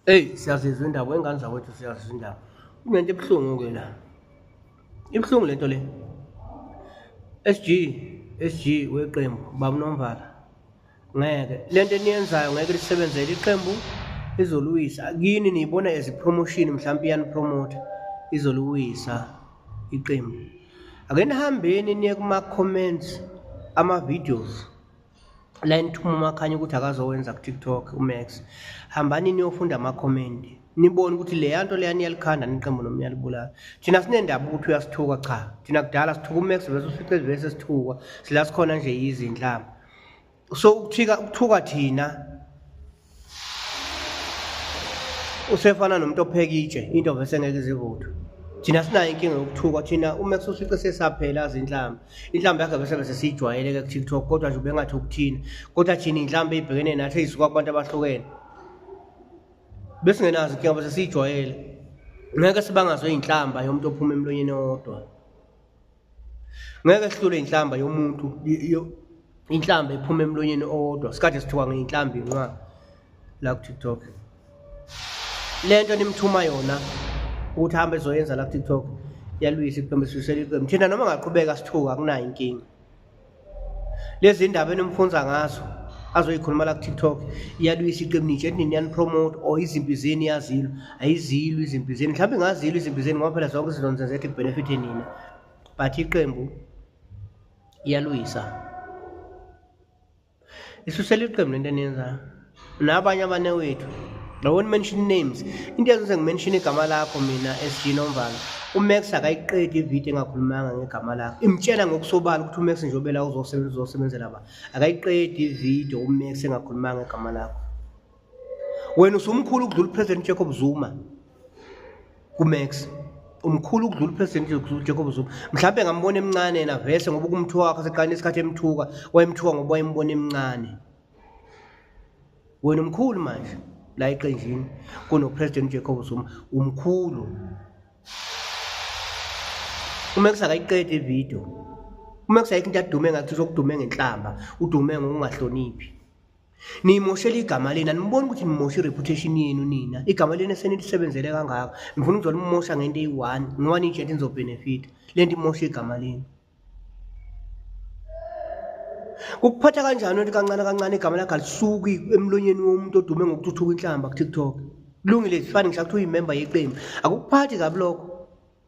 Eyi siyazizwa indaba wengane zakwethu, siyazizwa indaba. Kunento ebuhlungu-ke la, ibuhlungu lento le. SG, SG weqembu baba uNomvala, ngeke lento eniyenzayo ngeke lisebenzele iqembu, izoluwisa kini. Niyibona as promotion, mhlawumbe iyanipromotha, izoluwisa iqembu. Ake nihambeni niye kuma-comments ama-videos la enithuma uMakhanya ukuthi akazowenza ku-TikTok uMax. Hambani niyofunda ama-comment, nibone ukuthi leya nto leya niyalikhanda niqembu noma niyalibulala. Thina sinendaba ukuthi uyasithuka, cha, thina kudala sithuka uMax bese ufice vese sithukwa sila sikhona nje yizinhlamba. So ukuthika ukuthuka thina usefana nomuntu opheka itshe, into vese ngeke izivuthwe. Thina sinayo inkinga yokuthukwa thina, uMax ufice sesaphela azinhlamba. Inhlamba yakhe bese bese siyijwayele-ke ku-TikTok, kodwa nje ubengathi ukuthina, kodwa thina iy'nhlamba ey'bhekene nathi ey'suka kubantu abahlukene besingenazo inkinga, bese siyijwayele. Ngeke sibangazwe iy'nhlamba yomuntu ophuma emlonyeni owodwa, ngeke sihlule inhlamba yomuntu, inhlamba ephuma emlonyeni owodwa. Sikade sithuka ngey'nhlamba inqwa la ku-TikTok. Le nto nimthuma yona ukuthi ahambe ezoyenza la ku-TikTok yalwisa iqembu, sisele iqembu. Thina noma ngaqhubeka sithuka akunayo inkinga. Lezi ndaba enimfunza ngazo azoyikhuluma la ku-TikTok iyalwisa iqembu, nitshe nini niyanipromote or izimpi zenu iyazilwa. Ayizilwi izimpi zenu, mhlawumbe ingazilwa izimpi zenu ngoba phela zonke izinto nizenze ethi kubenefithe nina, but iqembu iyalwisa, isusela iqembu lento eniyenzayo nabanye abanewethu. I won't mention names. Into eyenza ngimention igama lakho mina SG Nomvalo, uMax akayiqedi ivideo engakhulumanga ngegama lakho. Imtshela ngokusobala ukuthi uMax njengoba la uzosebenza, uzosebenzela ba. Akayiqedi ivideo uMax engakhulumanga ngegama lakho. Wena usumkhulu ukudlula uPresident Jacob Zuma. KuMax umkhulu ukudlula uPresident Jacob Zuma. Mhlawumbe ngambona emncane yena vese, ngoba ukumthuka wakhe seqala isikhathi emthuka, wayemthuka ngoba wayembona emncane. Wena umkhulu manje la eqenjini kunoPresident Jacob Zuma, umkhulu. UMax akayiqedi ivideo. UMax ayikho into adume ngathi, uzokudume ngenhlamba, udume ngokungahloniphi. Niyimoshela igama lenu, aniboni ukuthi nimosha i-reputation yenu nina. Igama lenu esenilisebenzele kangaka, nifuna ukuzolimosha ngento eyi-one ngoba niyitshela nizobhenefitha. Le nto imosha igama lenu. Kukuphatha kanjani ukuthi kancane kancane igama lakho alisuki emlonyeni womuntu odume ngokuthuthuka inhlamba ku-TikTok? Kulungile, sifane ngisho kuthiwa uyimemba yeqembu. Akukuphathi kabi lokho?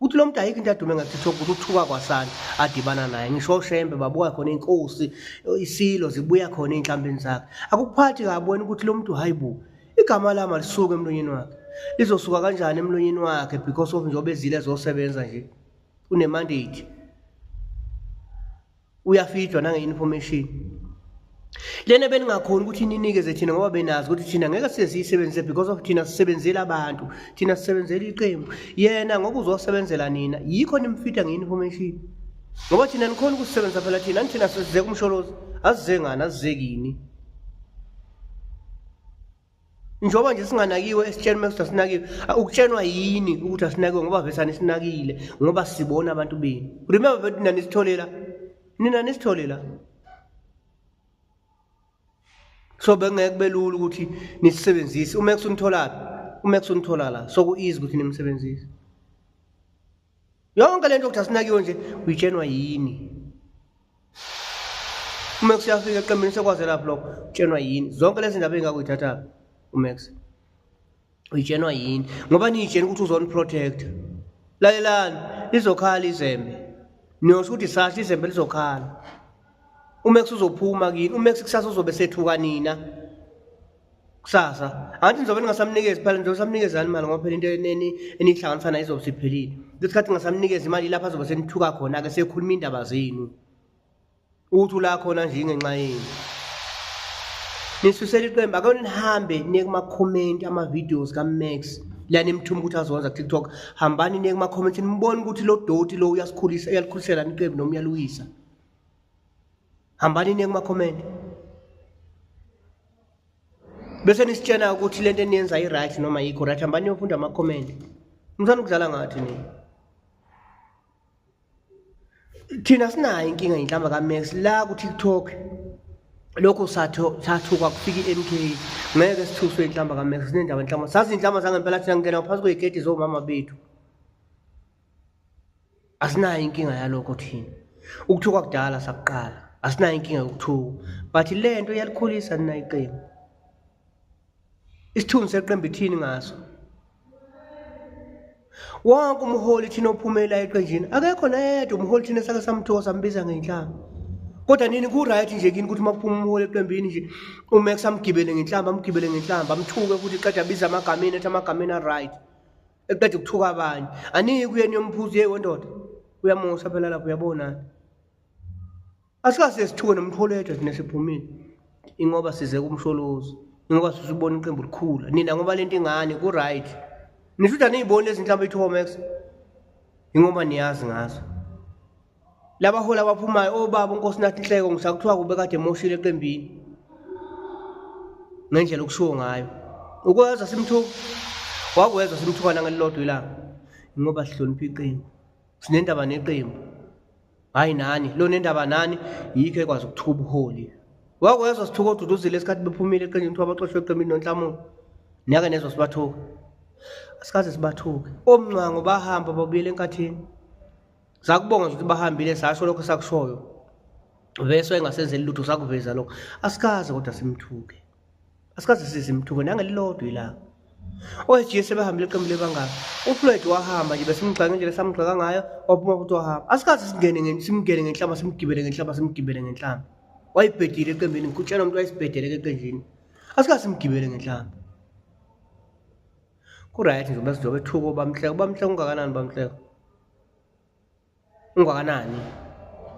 Uthi lo muntu ayikho into adume ngaku-TikTok, ukuthi uthuka kwasani adibana naye. Ngisho oShembe babuka khona, inkosi isilo zibuya khona ey'nhlambeni zakhe. Akukuphathi kabi wena ukuthi lo muntu, hayi bo, igama lami alisuki emlonyeni wakhe? Lizosuka kanjani emlonyeni wakhe because of njengoba ezile ezosebenza nje, une-mandate, uyafidwa nange-information lena beningakhoni ukuthi ninikeze thina, ngoba benazi ukuthi thina ngeke size siyisebenzise because of thina sisebenzela abantu, thina sisebenzela iqembu. Yena ngoba uzosebenzela nina, yikho nimfida nge-information, ngoba thina nikhona ukusisebenzisa phela. Thina thina size kuMsholozi, asize ngani, asize kini. Njengoba nje singanakiwe, esitsheni uma kuthi asinakiwe, ukutshenwa yini ukuthi asinakiwe? Ngoba vesane sinakile, ngoba sibona abantu benu. Remember bethi nina nisitholela, nina nisitholela, so bengeke kube lula ukuthi nisisebenzise. Uma kusunitholaphi, uma kusunithola la, so ku-easy ukuthi nimsebenzise. Yonke lento ukuthi asinakiwe nje, uyitshenwa yini? UMax uyafika eqembini, sekwaze lapho lokho, utshenwa yini? Zonke lezi ndaba engakuyithatha uMax, uyitshenwa yini? Ngoba niyitshena ukuthi uzoniprotect. Lalelani, lizokhala izembe, niyosho ukuthi sasho izembe lizokhala. UMax uzophuma kini. UMax kusasa uzobe sethuka nina kusasa. Angithi nizobe ningasamnikezi phela, nizobe samnikezani imali, ngoba phela into eniyihlanganisa nayo izobe siphelile. Lesikhathi ningasamnikezi imali, lapho azobe senithuka khona-ke, sekhuluma indaba zenu ukuthi ula khona nje ingenxa yenu. Nisusela iqembu. Ake nihambe niye kuma-comment ama-videos kaMax la nimthuma ukuthi azowenza ku-TikTok. Hambani niye kuma-comment, nibone ukuthi lo doti lo uyasikhulisa, uyalikhulisela iqembu noma uyaluwisa. Hambani niye kuma-comment bese nisitshena ukuthi lento eniyenza i-right noma yikho right. Hambani niyofunda ama-comment. Ngithanda ukudlala ngathi nina. Thina sinayo inkinga yinhlamba kaMax la ku-TikTok. Lokhu sathukwa kufika i-MK. Ngeke sithuswe inhlamba kaMax, sinendaba inhlamba. Sazi inhlamba zangempela thina ngena ngaphansi kwey'keti zomama bethu. Asinayo inkinga yalokho thina. Ukuthukwa kudala sakuqala. Asinayo inkinga yokuthukwa. But le nto iyalikhulisa nina iqembu. Isithunzi seqembu ithini ngaso? Wonke umholi thina ophumela eqenjini akekho nayedwa umholi thina esake samthuka sambiza ngenhlamba. Kodwa nini ku-right nje kini ukuthi uma kuphuma umholi eqembini nje uMax amgibele ngenhlamba amgibele ngenhlamba amthuke futhi qeda abize amagameni ethi amagameni a-right eqeda ukuthuka abanye aniyi kuyena yomphuzu yeyi wendoda uyamusa phela lapho uyabonani. Asikaze sithuke nomtholo yedwa thina siphumile. Ingoba size kumsholozi. Ingoba sisubona iqembu likhula. Nina ngoba lento ingane ku right. Nisho ukuthi aniyiboni lezi nhlamvu ethiwa Max. Ingoba niyazi ngazo. Labaholi abaphumayo obaba uNkosinathi Nhleko ngisakuthiwa kube kade emoshile eqembini. Ngendlela okushiwo ngayo. Ukwezwa simthuka. Wakwezwa simthuka nangelilodwa ilanga. Ngoba sihlonipha iqembu. Sinendaba neqembu. Hayi nani, lo nendaba nani yikho ekwazi ukuthuka ubuholi. Wakwezwa sithuka oduduzile esikhathi bephumile eqenjini kuthiwa baxoshwe eqembini noNhlamulo. Niyake nezwa sibathuka. Asikaze sibathuke. Omncwango bahamba babuyela enkathini. Sakubonga nje ukuthi bahambile sasho lokho esakushoyo. Vese wayengasenzeli lutho sakuveza lokho. Asikaze kodwa simthuke. Asikaze sizimthuke nangelilodwa ilanga. OSG sebehambile iqembu lebangaka. UFloyd wahamba nje besimgxeka ngendlela esamgxeka ngayo waphuma futhi wahamba. Asikaze singene simngene ngenhlamba simgibele ngenhlamba simgibele ngenhlamba. Wayibhedile eqembini ngikutshela umuntu wayesibhedele eqenjini. Asikaze simgibele ngenhlamba. Ku-right nje uma sizobe ethuka ubamhleka, ubamhleka ungakanani ubamhleka? Ungakanani?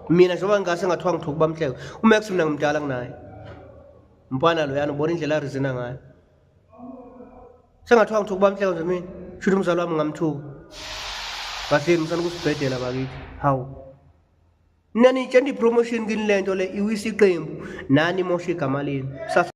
Mina njengoba ngingase ngathiwa ngithuka ubamhleka, uMax mina ngimdala kunaye. Mfana loyana ubona indlela arizina ngayo. Sengathiwa ngithuka ubamhleka nje mina, shuthi umzali wami ngamthuka. Kahleni musana kusibhedela bakithi. Hawu. Nina nitshela i-promotion kini lento le iwisa iqembu nani imosha igama lenu. Sasa.